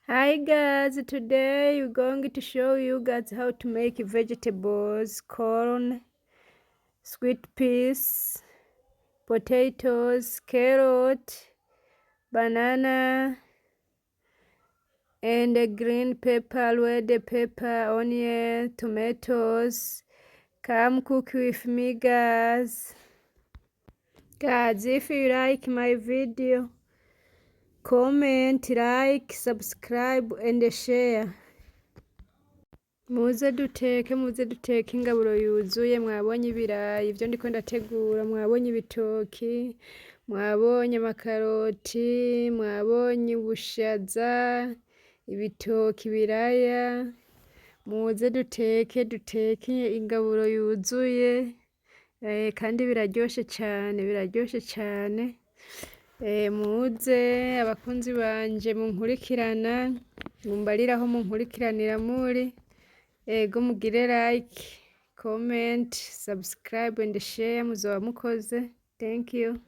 Hi guys, today we're going to show you guys how to make vegetables, corn, sweet peas, potatoes, carrot, banana, and a green pepper, red pepper, onion, tomatoes. Come cook with me, guys. Guys, if you like my video, comment, like, subscribe and share. Muze duteke, muze duteke ingaburo yuzuye. Mwabonye ibirayi ivyo ndiko ndategura, mwabonye ibitoki, mwabonye amakaroti, mwabonye ubushaza, ibitoki, ibiraya. Muze duteke, duteke ingaburo yuzuye, kandi biraryoshe cane, biraryoshe cane. Muze abakunzi banje munkurikirana, mumbarire aho munkurikiranira muri. Ego, mugire like, comment, subscribe and share, muzoba mukoze. Thank you.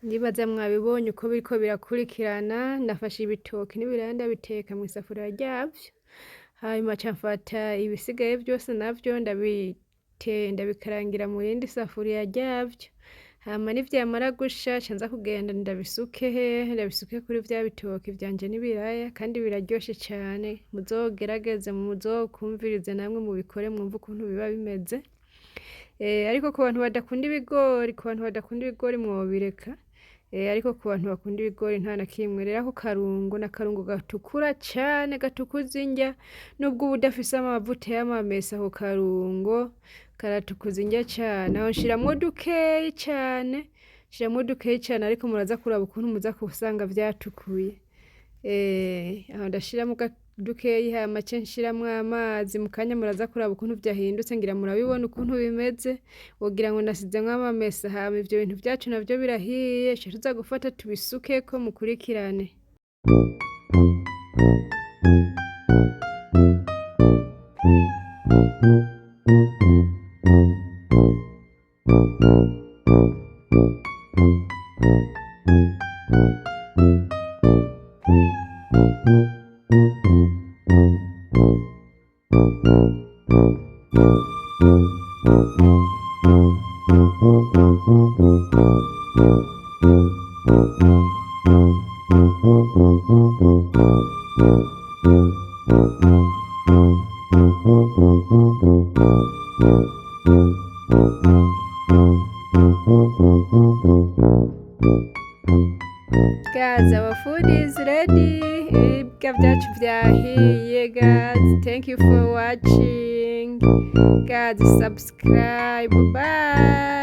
Ndibaza mwabibonye uko biriko birakurikirana. Nafashe ibitoki n'ibiraya ndabiteka mw'isafuriya ryavyo, hanyuma ca mfata ibisigaye vyose navyo ndabikarangira mu yindi safuriya ryavyo. Hama nivyamara gusha, ca nza kugenda ndabisuke hehe? Ndabisuke kuri vya bitoki vyanje n'ibiraya. Kandi biraryoshe cane, muzogerageze, muzokumvirize namwe mubikore, mwumve ukuntu biba bimeze. Ariko ku bantu badakunda ibigori, ku bantu badakunda ibigori mwobireka, ariko ku bantu bakunda ibigori nta na kimwe. Rero ako karungo ni akarungo gatukura cane, gatukuza indya, nubwo uba udafise amavuta y'amamesa, ako karungo karatukuza indya cane. Aho nshiramwo dukeyi cane, nshiramwo dukeyi cane, ariko muraza kuraba ukuntu muza kusanga vyatukuye. Aho ndashiramwo dukeyi, hama ce nshiramwo amazi. Mu kanya muraza kuraba ukuntu vyahindutse, ngira murabibona ukuntu bimeze, wogira ngo nasizemwo amamesa. Hama ivyo bintu vyacu navyo birahiye, ca tuza gufata tubisukeko, mukurikirane. Guys, our food is ready. Ibirya vyacu vyahiye, guys. Thank you for watching, guys. Subscribe. Bye.